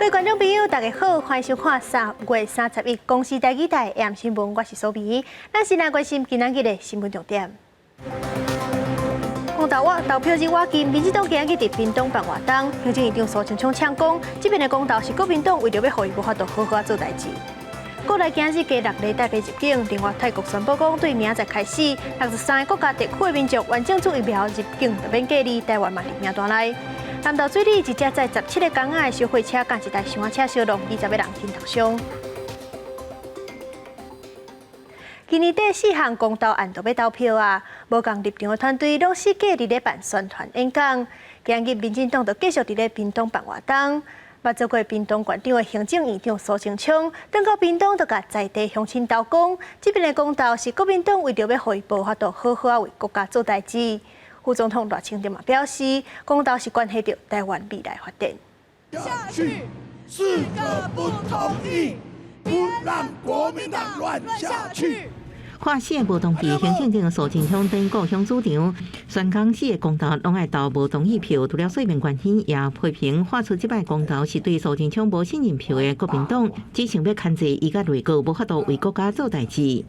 各位觀眾朋友，大家好，歡迎收看3月31公視台語台 AM 新聞，我是蘇美。咱先來關心今仔日的新聞重點。公投我投票日倚近，民進黨今日佇屏東辦活動，行政院長蘇貞昌嗆講，這遍的公投是國民黨為著欲予伊無法度好好做代誌。國內今日加六例帶病入境，另外泰國宣布講，對明仔載開始，63個國家地區的民眾完整注疫苗入境就免隔離，台灣嘛佇名單內。南投水里一隻載17個工仔的小貨車，佮一台箱仔車相挵，20個人輕重傷。今年底四項公投案都欲投票啊，無仝立場的團隊攏四界佇咧辦宣傳演講。今日民進黨就繼續佇咧屏東辦活動，捌做過屏東縣長的行政院長蘇貞昌，轉到屏東就共在地鄉親投講，這遍的公投是國民黨為著欲予伊無法度好好仔為國家做代誌。副總統賴清德嘛表示，公投是關係著台灣未來發展。下去，四個不同意，不讓國民黨亂下去。看四個無同意，行政院長蘇貞昌等故鄉主場，宣講四個公投攏愛投無同意票，除了說明關係，也批評發出這擺公投是對蘇貞昌無信任票的國民黨，只想欲牽制伊佮內閣無法度為國家做代誌。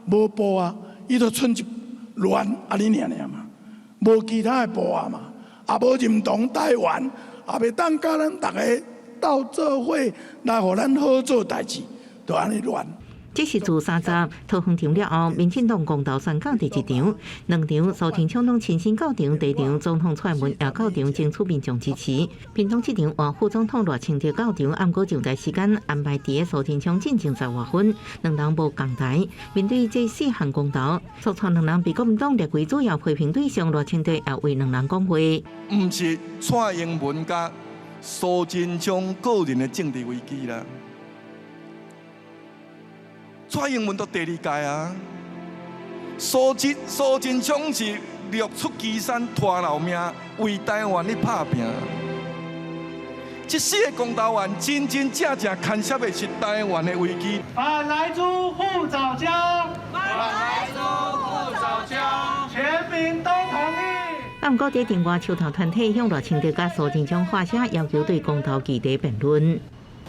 無步啊，伊就賰一亂按呢爾爾嘛，無其他的步啊嘛，也無認同台灣，也袂當佮咱逐个鬥做伙來予咱好做代誌，就按呢亂。這是自30桃園場了後，民進黨公投宣講第一場，兩場蘇貞昌攏親身到場，第二場總統蔡英文也到場爭取民眾支持。屏東這場換副總統賴清德到場，毋過上台時間安排佇蘇貞昌進前十外分，兩人無仝台。面對這四項公投，訴蔡兩人被國民黨列為主要批評對象，賴清德也為兩人講話。毋是蔡英文佮蘇貞昌個人的政治危機啦。蔡英文都第二屆啊，蘇貞昌是六出祁山拖老命為台灣咧拍拚。這四个公投案真真正正牽涉的是台灣的危機。反萊豬護藻礁，反萊豬護藻礁，全民都同意。啊，毋過佇另外樹頭團體向賴清德佮蘇貞昌發聲，要求對公投議題辯論。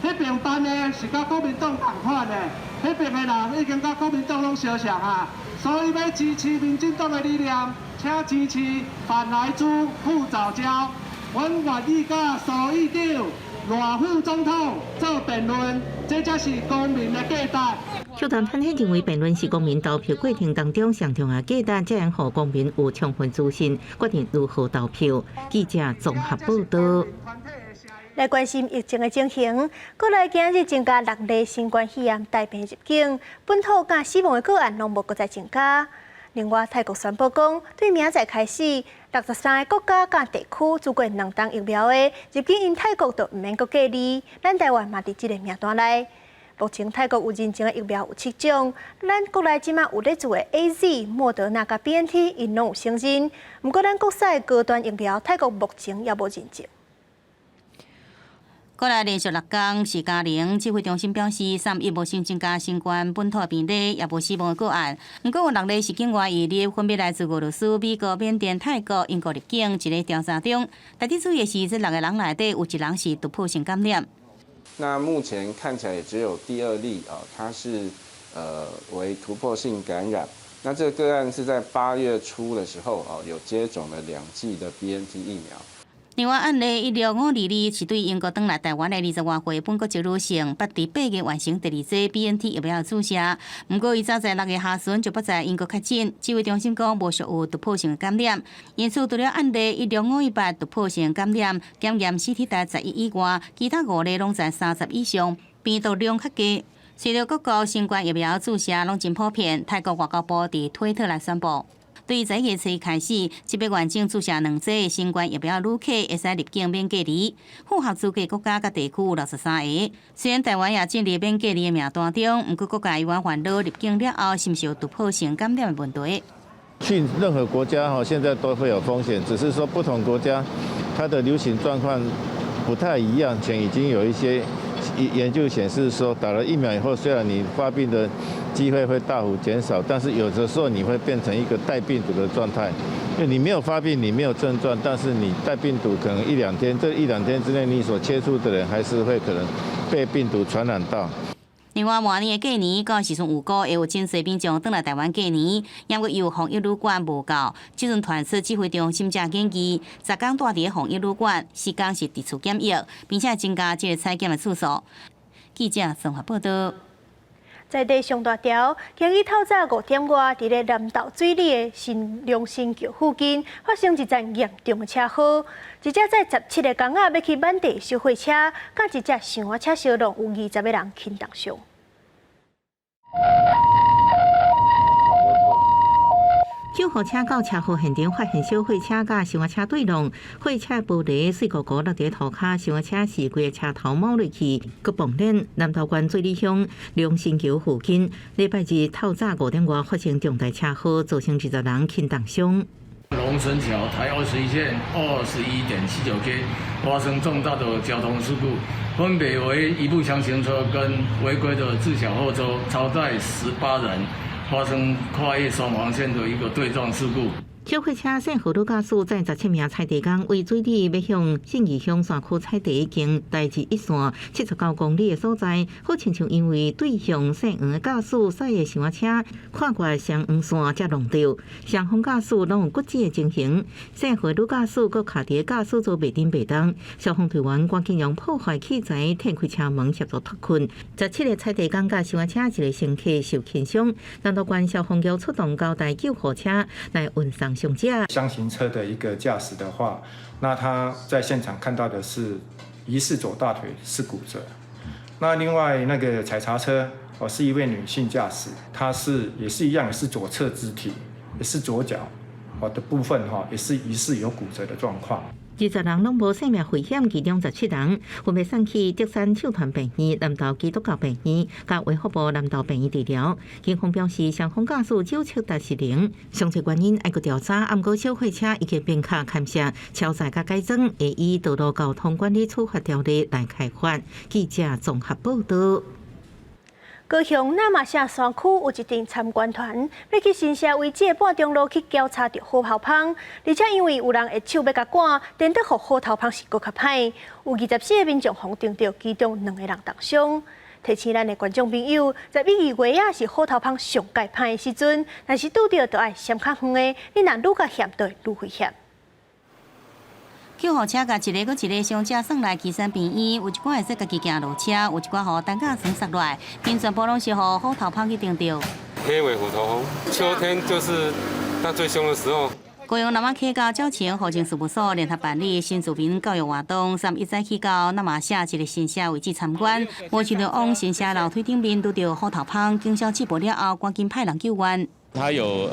彼爿辦的是佮國民黨仝款的，彼爿的人已經佮國民黨攏相像啊，所以欲支持民進黨的理念，請支持反萊豬護藻礁。阮願意佮蘇議長、賴副總統做辯論，這才是公民的價值。樹頭團體認為辯論是公民投票過程當中上重要價值，才能予公民有充分資訊，決定如何投票。記者綜合報道。來關心疫情的情形，國內今日增加六例新冠肺炎帶病入境，本土佮死亡的個案攏無閣再增加。另外，泰國宣布講，對明仔載開始，63個國家佮地區注過兩針疫苗的入境𪜶泰國就毋免閣隔離。咱台灣嘛佇這个名單內。目前泰國有認證的疫苗有七種，咱國內這馬有咧做的 AZ、莫德納佮 BNT，𪜶攏有承認。毋過咱國產的高端疫苗，泰國目前猶無認證。國內連續六工是加零，指揮中心表示，31無新增加新冠本土病例，也無死亡的個案。毋過有六例是境外移入，分別來自俄羅斯、美國、緬甸、泰國、英國入境，一个調查中。特別注意的是，這六個人內底有一人是突破性感染。那目前看起來也只有第二例啊，它是為突破性感染。那這個個案是在8月初的時候哦，有接種了兩劑的 BNT 疫苗。另外，案例16522是對英國轉來台灣的20外歲本國籍女性，捌佇8月完成第二劑 BNT 疫苗注射。毋過，伊早在6月下旬就捌在英國確診，指揮中心講無屬有突破性感染。因此，除了案例16518突破性感染，檢驗 CT 值11以外，其他五例攏在30以上，病毒量較低。隨著各國新冠疫苗注射攏真普遍，泰國外交部佇推特來宣布，對11月初開始，這筆完整注射兩劑新冠疫苗旅客會使入境免隔離，符合資格國家佮地區有63个。雖然台灣也進入免隔離的名單中，毋過各界猶原煩惱入境了後是毋是有突破性感染的問題。去任何國家哈，現在都會有風險，只是說不同國家它的流行狀況不太一樣，前已經有一些研究顯示說，打了疫苗以後，雖然你發病的機會會大幅減少，但是有的時候你會變成一個帶病毒的狀態，因為你沒有發病，你沒有症狀，但是你帶病毒可能一兩天，這一兩天之內你所接觸的人還是會可能被病毒傳染到。另外，明年的過年到時陣預估會有真濟民眾轉來台灣過年，因為有防疫旅館無夠，這陣傳出指揮中心才建議，10工蹛佇防疫旅館，4工是佇厝檢疫，並且增加這個採檢的次數。記者綜合報道。在地上大條，今日透早5點外，佇咧南投水里的新龍新橋附近發生一場嚴重的車禍。一隻載17個工仔欲去滿地小貨車，佮一隻箱仔車相撞，有20個人輕重傷。救護車到車禍現場，發現小貨車佮箱仔車對撞，貨車玻璃碎糊糊落佇塗跤，箱仔車是規個車頭帽落去，閣爆裂。南投縣水里鄉龍新橋附近，禮拜日透早5點外發生重大車禍，造成20人輕重傷。龍神橋台21線21.79 K 發生重大的交通事故，分別為一部廂型車跟違規的自小貨車，超載18人。發生跨越雙黃線的一個對撞事故。小貨車姓何女駕駛載17名採茶工，為水里欲向信義鄉山區採茶，經台二一線79公里的所在，好親像因為對向姓黃的駕駛駛的箱仔車跨過雙黃線才撞著，雙方駕駛攏有骨折的情形。姓何女駕駛閣卡佇駕駛座袂振袂動，消防隊員趕緊用破壞器材推開車門協助脫困。17個採茶工佮箱仔車一個乘客受輕傷，南投縣消防局出動九台救護車來運送傷者。廂型車的一個駕駛的話，那他在現場看到的是疑似左大腿是骨折。那另外那個採茶車哦，是一位女性駕駛，她是也是一樣，也是左側肢體，也是左腳哦的部分哈，也是疑似有骨折的狀況。20人攏無生命危險，其中17人分別送去竹山秀團病院、南投基督教病院、佮衛福部南投病院治療。警方表示，雙方駕駛酒測值是零，詳細原因愛閣調查。毋過小貨車已經變卡勘車、超載佮改裝，會依道路交通管理處罰條例來開罰。記者綜合報道。高雄那瑪夏山區有一陣參觀團，欲去神社遺址的半中路去繳查著虎頭蜂，而且因為有人下手欲共趕，顛倒予虎頭蜂是閣較歹。有24個民眾予叮著，其中兩個人重傷。提醒咱的觀眾朋友，11、2月仔是虎頭蜂上蓋歹的時陣，若是拄著，就愛閃較遠的，你若愈共險，就會愈危險。救護車共一个閣一个傷者送來旗山病院，有一寡會使家己行落車，有一寡予擔架繩索落來，𪜶全部攏是予虎頭蜂去叮著。黑尾虎頭蜂，秋天就是它最兇的時候。高雄南馬客家教前戶政事務所聯合辦理新住民教育活動，31早去到那瑪夏一個神社位置參觀，無想著往神社樓梯頂面拄著虎頭蜂，警消接報了後，趕緊派人救援。它有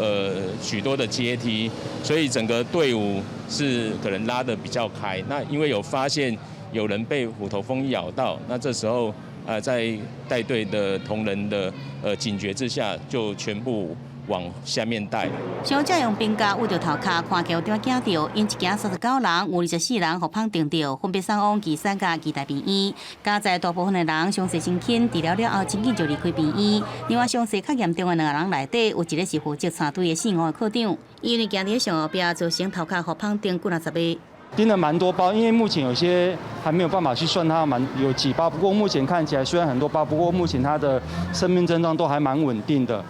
許多的階梯，所以整個隊伍是可能拉得比較開。那因為有發現有人被虎頭蜂咬到，那這時候在帶隊的同仁的警覺之下，就全部往下面帶。傷者用冰架捂著頭殼，看起來有點驚著。𪜶一行39人，有24人予蜂叮著，分別送往旗山佮義大病院。佳哉大部分的人傷勢真輕，治療了後真緊就離開病院。另外傷勢較嚴重的兩個人內底，有一個是負責帶隊的姓黃的科長，因為行佇上後壁，造成頭殼予蜂叮幾若十个。叮了蠻多包，因為目前有些還沒有辦法去算它蠻有幾包。不過目前看起來雖然很多包，不過目前它的生命症狀都還蠻穩定的，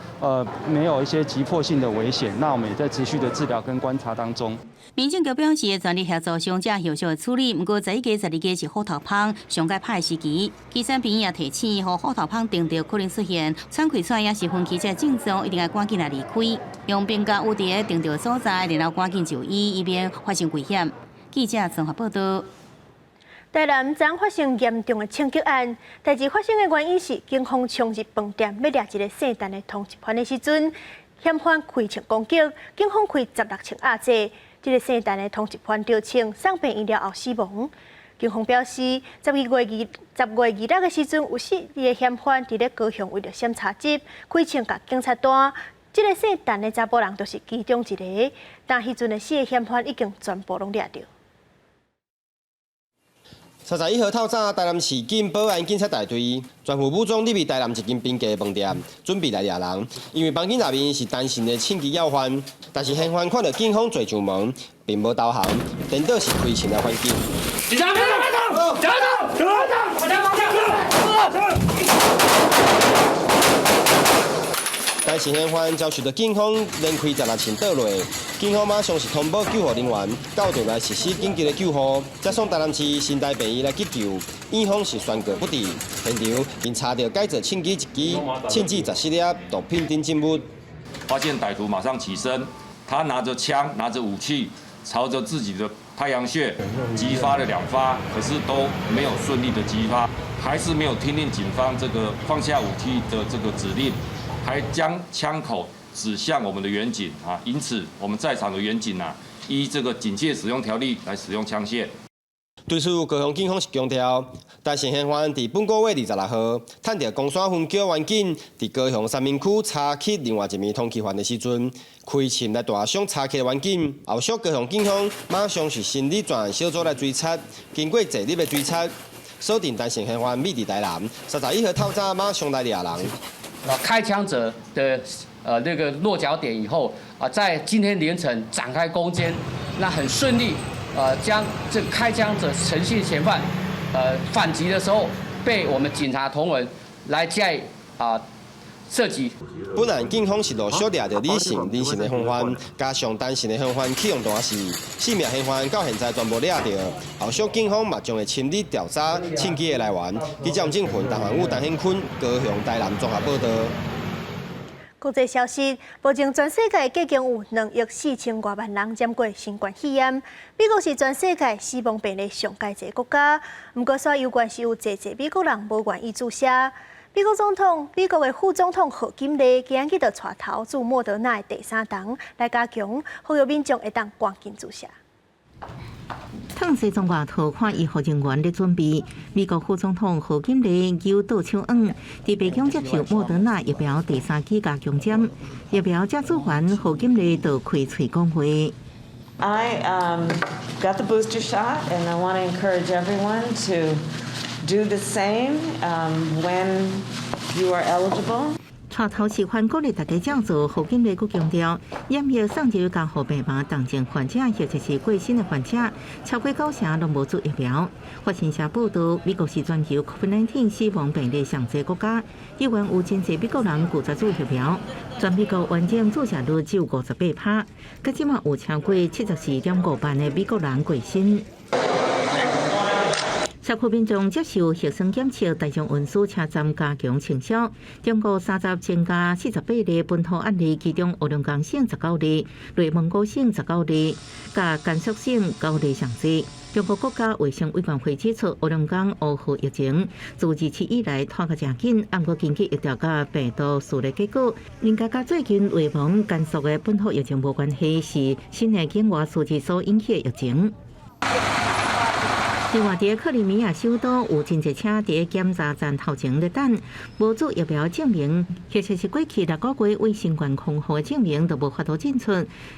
沒有一些急迫性的危險。那我們也在持續的治療跟觀察當中。民政局表示，全力協助傷者後續的處理。毋過11家、12家是虎頭蜂上蓋歹的時期。旗山病院也提醒，予虎頭蜂叮著可能出現喘氣喘，抑是昏去這症狀，一定愛趕緊來離開。用冰膠捂佇叮著的所在，然後趕緊就醫，以免發生危險。記者綜合報道。台南昨發生嚴重的槍擊案，代誌發生的原因是警方衝入飯店欲掠一個姓陳的通緝犯的時陣，嫌犯開槍攻擊，警方開16槍壓制，這個姓陳的通緝犯著槍送病院了後死亡。警方表示，10月26的時陣，有四個嫌犯佇咧高雄為著閃查執，開槍共警察彈。這個姓陳的查埔人就是其中一個，但彼陣的四個嫌犯已經全部攏掠著。31號透早，台南市警保安警察大隊全副武裝入去台南一間平價飯店，準備來掠人。因為房間內面是單身的槍擊要犯，但是嫌犯看著警方坐上門，並無投降，顛倒是開槍來反擊。警察別動！別動！別動！別動！單身嫌犯遭受著警方連開16槍倒落，警方馬上是通報救護人員到場來實施緊急的救護，才送台南市新台病院來急救。院方是宣告不治，現場𪜶查著改造槍支一支、槍子14粒、毒品等證物。發現歹徒馬上起身，他拿著槍、拿著武器，朝著自己的太陽穴擊發了兩發，可是都沒有順利的擊發，還是沒有聽令警方這個放下武器的這個指令。還將槍口指向我們的員警啊，因此我們在場的員警啊，依這個警械使用條例來使用槍械。對此，高雄警方是強調，單身嫌犯佇本個月26號，趁著岡山分局員警佇高雄三民區查緝另外一名通緝犯的時陣，開槍來大傷查緝的員警。後續高雄警方馬上是成立專案小組來追查，經過濟日的追查，鎖定單身嫌犯秘佇台南。31號透早馬上來掠人。啊，開槍者的那個落腳點以後啊，在今天凌晨展開攻堅，那很順利，將這開槍者陳姓嫌犯，反擊的時候被我們警察同仁來加以啊射擊。本案警方是陸續掠著李姓、林姓的嫌犯，加上單身的嫌犯去予彈死，四名嫌犯到現在全無掠著。後續警方嘛將會深入調查槍支的來源。記者吳正雲、陳焕武、陳顯坤，高雄、台南綜合報導。國際消息，目前全世界已經有2億4千外萬人染過新冠肺炎。美國是全世界死亡病例上懸濟國家，毋過煞猶原是有濟濟美國人無願意注射。美國總統、美國的副總統賀錦麗今日就帶頭注莫德納的第三針來加強，呼籲民眾會當趕緊注射。褪西裝外套，看醫護人員咧準備。美國副總統賀錦麗搝倒手腕，佇白宮接受莫德納疫苗第三劑加強針。疫苗接種完，賀錦麗就開喙講話。 I got the booster shot, and I want to encourage everyone to do the same when you are eligible. 帶頭示範鼓勵大家這樣做，賀錦麗閣強調，疫苗送入加護病房重症患者或者是過身的患者，超過九成攏無注疫苗。法新社報導，美國是全球 COVID-19 死亡病例上濟國家，猶原有真濟美國人拒絕注疫苗。全美國完整注射率只有58%，佮這馬有超過74.5萬的美國人過身。社區民眾接受核酸檢測，大眾運輸車站加強清消。中國30增加48例本土案例，其中黑龍江省19例，內蒙古省19例，佮甘肅省9例上濟。中國國家衛生委員會指出，黑龍江烏河疫情自27以來拖甲誠緊，毋過根據疫調佮病毒序列結果，應該佮最近內蒙甘肅的本土疫情無關係，是新的境外輸入所引起的疫情。另外，佇克里米亞首都有真濟車佇檢查站頭前咧等，無注疫苗證明，或者是過去6個月未新冠康復的證明，都無法度進出。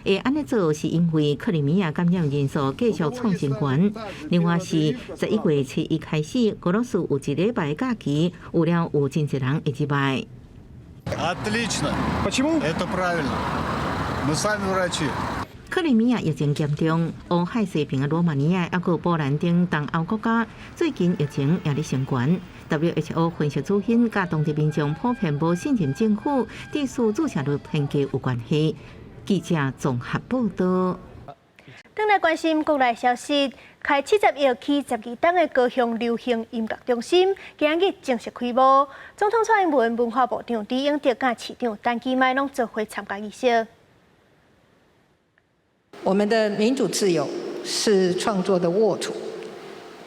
會按呢做，是因為克里米亞感染人數繼續創新高。另外是11月7日開始，俄羅斯有一禮拜假期，有了有真濟人會入來。 Отлично. Почему? Это правильно. Мы сами врачи. 克里米亞疫情嚴重，烏海西邊的羅馬尼亞、抑閣波蘭等東歐國家最近疫情也咧升懸。WHO 分析主因，佮當地民眾普遍無信任政府，對此注射率偏低有關係。記者綜合報導。轉來關心國內消息，開70億起12棟的高雄流行音樂中心，今日正式開幕。總統蔡英文、文化部長呂永德、佮市長陳其邁攏做伙參加儀式。我們的民主自由是創作的沃土，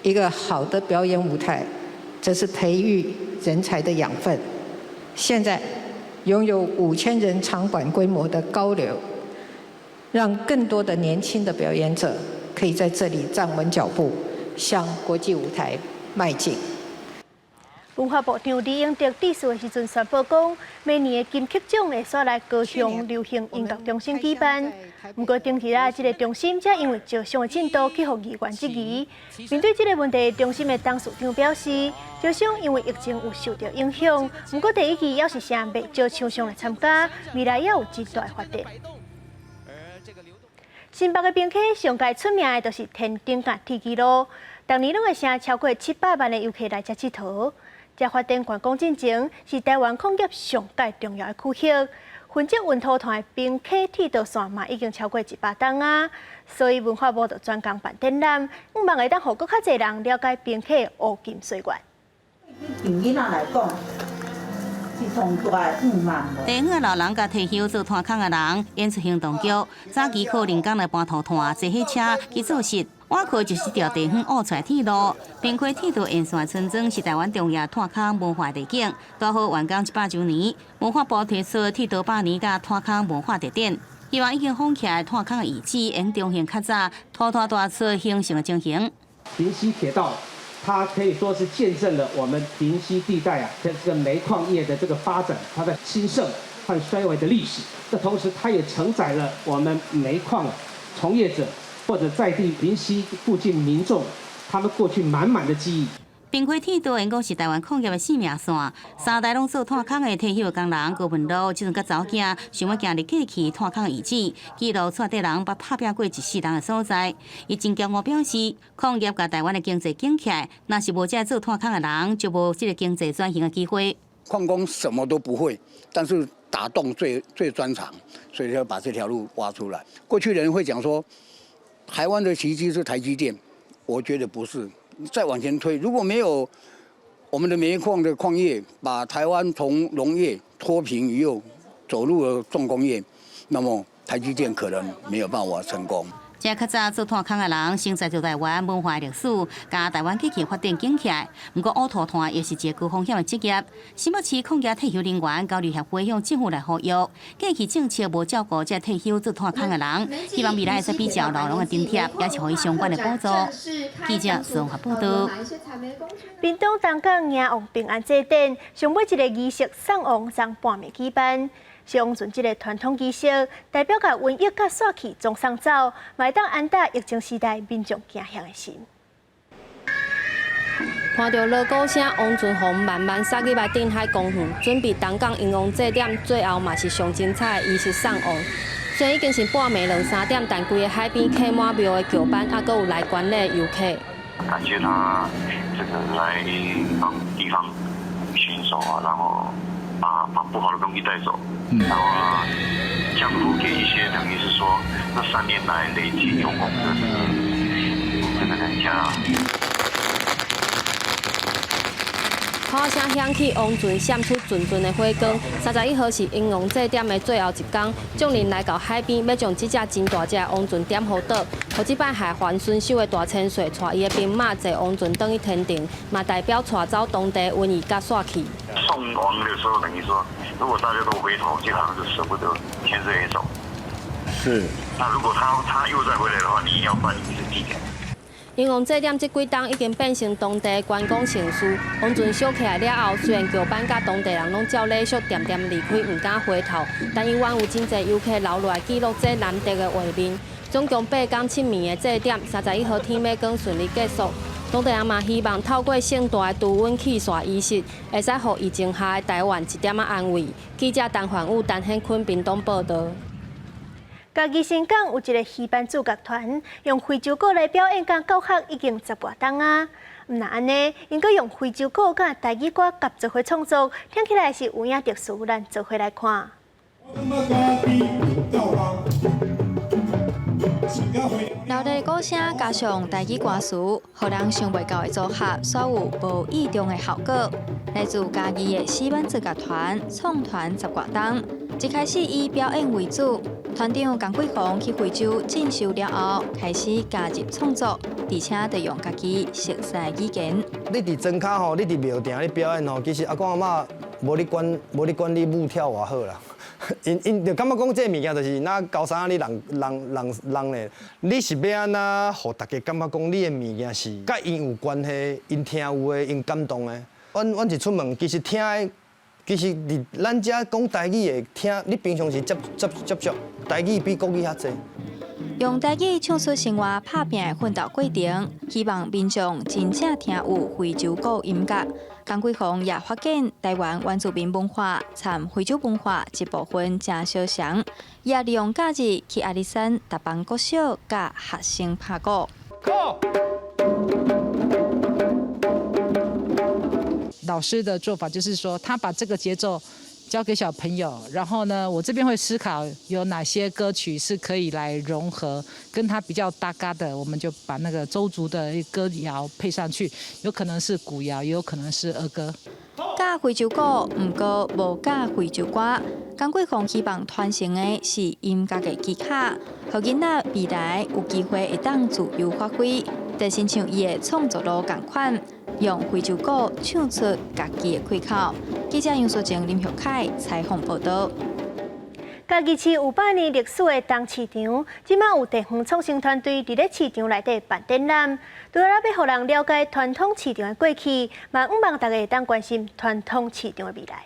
一個好的表演舞台，則是培育人才的養分。現在擁有5000人場館規模的高流，讓更多的年輕的表演者可以在這裡站穩腳步，向國際舞台邁進。文化部長李永得致辭的時陣宣布講，明年的金曲獎會徙來高雄流行音樂中心舉辦。毋過頂期啊，這个中心才因為招商的進度去予議員質疑。面對這个問題，中心的董事長表示，招商因為疫情有受到影響，毋過第一期猶是誠袂少廠商來參加，未來也有真大的發展。新北的平溪上蓋出名的就是天燈佮鐵枝路，逐年攏會成超過700萬的遊客來遮𨑨迌。這發展觀光進程是台灣礦業上蓋重要的區域，分則雲塗炭的平溪鐵道線嘛已經超過100冬啊，所以文化部就專工辦展覽，向望會當予閣較濟人了解平溪的烏金歲月。對囡仔來講，是上大的願望。地方的老人佮退休做炭空的人演出行動劇，早期靠人工來搬塗炭、坐火車去做事。倚靠就是這條地方挖出來鐵路，平溪鐵道沿線村莊是台灣重要炭空文化地景。拄好完工100週年，文化部提出鐵道百年佮炭空文化特展，希望已經封起來炭空的遺址，會重現較早塗炭大出興盛的情形。平溪鐵道，它可以說是見證了我們平溪地帶啊，這個煤礦業的這個發展，它的興盛和衰微的歷史。這同時，它也承載了我們煤礦從業者。或者在地平溪附近民眾，他們過去滿滿的記憶。平溪鐵道因講是台灣礦業的生命線，三代攏做炭空的退休工人高文路，這陣佮查某囝想欲行入過去炭空遺址，記錄帶底人捌拍拚過一世人的所在。伊真驕傲表示，礦業共台灣的經濟景起來，若是無這做炭空的人，就無這个經濟轉型的機會。礦工什麼都不會，但是打洞最最專長，所以要把這條路挖出來。過去人會講說，台灣的奇蹟是台積電，我覺得不是。再往前推，如果沒有我們的煤礦的礦業，把台灣從農業脫貧以後，走入了重工業，那麼台積電可能沒有辦法成功。這較早做炭空的人，承載著台灣文化歷史，佮台灣過去發展景氣。毋過挖塗炭也是一个高風險的職業。新北市礦業退休人員交流協會向政府來呼籲，過去政策無照顧這退休做炭空的人，希望未來會使比照老農的津貼，也是予伊相關的補助。記者綜合報道。屏東東港迎王平安祭典，上尾一个儀式送王昨半暝舉辦。上船這个傳統儀式，代表共瘟疫佮煞氣總送走，嘛會當安撫疫情時代民眾驚嚇的心。伴著鑼鼓聲，王船紅慢慢駛入來鎮海公園，準備東港迎王祭典最後嘛是上精彩的儀式送王。雖然已經是半暝兩三點，但規个海邊客滿廟的轎班，猶閣有來觀禮的遊客。感謝他這個來幫地方巡守啊，然後把不好的東西帶走，然後呢，降福給一些等於是說這3年來累積有功的這個人家。炮聲響起，王船閃出陣陣的火光。31號是迎王祭典的最後一工，眾人來到海邊，欲將這隻真大隻的王船點予倒，予這擺海環巡守的大千歲帶伊的兵馬坐王船轉去天庭，嘛代表帶走當地瘟疫佮煞氣。送王的時候，等於說，如果大家都回頭，就好像是捨不得千歲爺走。是。那如果他又再回來的話，你要辦一次祭典。迎王祭典這幾冬已經變成當地觀光勝事。王船燒起來了後，雖然轎班佮當地人攏照禮數恬恬離開，毋敢回頭，但猶原有真濟遊客留落來記錄這難得的畫面。總共八工七暝的祭典，31號天欲光順利結束。當地人嘛希望透過盛大的除瘟去煞儀式，會使予疫情下的台灣一點仔安慰。記者陳焕武、陳顯坤屏東報導。嘉義新港有一个戲班主角團，用非洲鼓來表演，佮教學已經十外冬啊。毋但按呢，𪜶閣用非洲鼓佮台語歌合做伙創作，聽起來是有影特殊，咱做伙來看。熱烈的鼓聲加上台語歌詞，予人想袂到的組合，煞有無意中的效果。來自嘉義的戲班主角團創團十外冬，一開始以表演為主。團長江桂鴻去非洲進修了後，開始加入創作，而且就用家己熟悉的語言。你佇莊跤吼，你佇廟埕咧表演吼，其實阿公阿嬤無咧管，無咧管你舞跳偌好啦。𪜶𪜶就感覺講這个物件就是若高山仔咧人人人人咧，你是欲按怎，予大家感覺講你的物件是佮𪜶有關係，𪜶聽有的，𪜶感動的。阮一出門，其實聽的，其實佇咱遮講台語的聽，你平常時接觸台語比國語較濟。用台語唱出生活拍拚的奮鬥過程，希望民眾真正聽有非洲鼓音樂。江桂鳳也發現台灣原住民文化參非洲文化這部分誠相像，也利用假日去阿里山達邦國小佮學生拍鼓。老師的做法就是說，他把這個節奏交給小朋友，然後呢，我這邊會思考有哪些歌曲是可以來融合，跟他比較搭嘎的，我們就把那個鄒族的歌謠配上去，有可能是古謠，也有可能是兒歌。教非洲鼓，毋過無教非洲歌。江桂鳳希望傳承的是音樂的技巧，予囡仔未來有機會會當自由發揮，就親像伊的創作路仝款，用非洲鼓唱出家己的開口。記者楊淑靜、林玉凱採訪報導。嘉義市有百年歷史的東市場，這擺有地方創生團隊佇咧市場內底辦展覽，除了欲予人了解傳統市場的過去，嘛向望大家會當關心傳統市場的未來。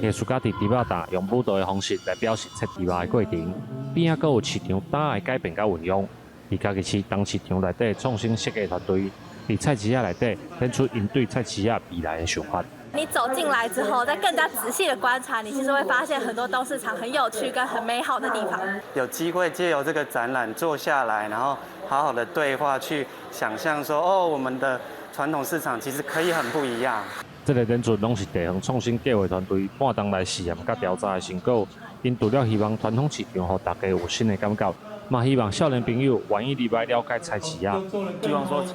藝術家佇豬肉擔用舞蹈的方式來表示切豬肉的過程，邊仔閣有市場擔的改變佮運用。佇嘉義市東市場內底創新設計團隊，佇菜市仔內底展出𪜶對菜市仔未來的想法。你走進來之後，再更加仔細的觀察，你其實會發現很多東市場很有趣跟很美好的地方。有機會借由這個展覽坐下來，然後好好的對話，去想象說，哦，我們的傳統市場其實可以很不一樣。這個展出攏是地方創新計劃團隊半冬來試驗佮調查的成果。𪜶除了希望傳統市場予大家有新的感覺，嘛希望少年朋友願意入來了解菜市仔。希望說，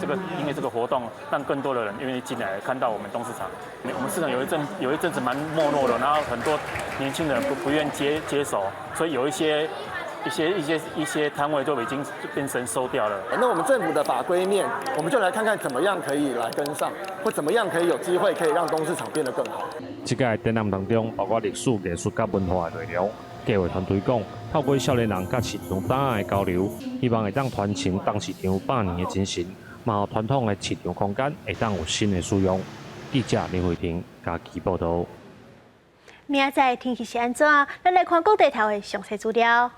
這個因為這個活動，讓更多的人願意進來看到我們東市場。我們市場有一陣子蠻沒落的，然後很多年輕人不願接手，所以有一些攤位都已經變成收掉了。那我們政府的法規面，我們就來看看怎麼樣可以來跟上，或怎麼樣可以有機會可以讓東市場變得更好。這屆展覽當中，包括歷史、藝術佮文化的內容。計劃團隊講，透過少年人佮市場擔的交流，希望會當傳承東市場百年的精神，嘛予傳統的市場空間會當有新的使用。記者林慧婷嘉義報導。明仔載天氣是按怎？咱來看各地頭的詳細資料。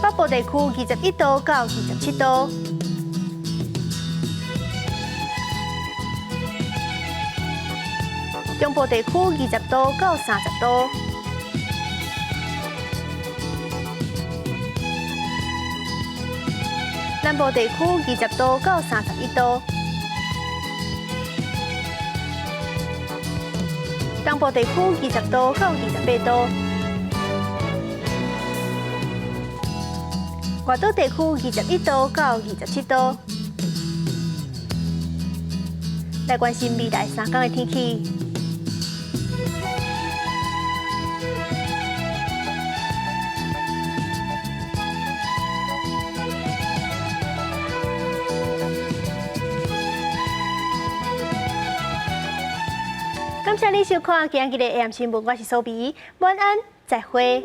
北部地區21度到27度。中部地區20度到30度。南部地區20度到31度。東部地區20度到28度。外島地區21度到27度。來關心未來三天的天氣。感謝你收看今日的 AM 新聞，我是蘇比，晚安，再會。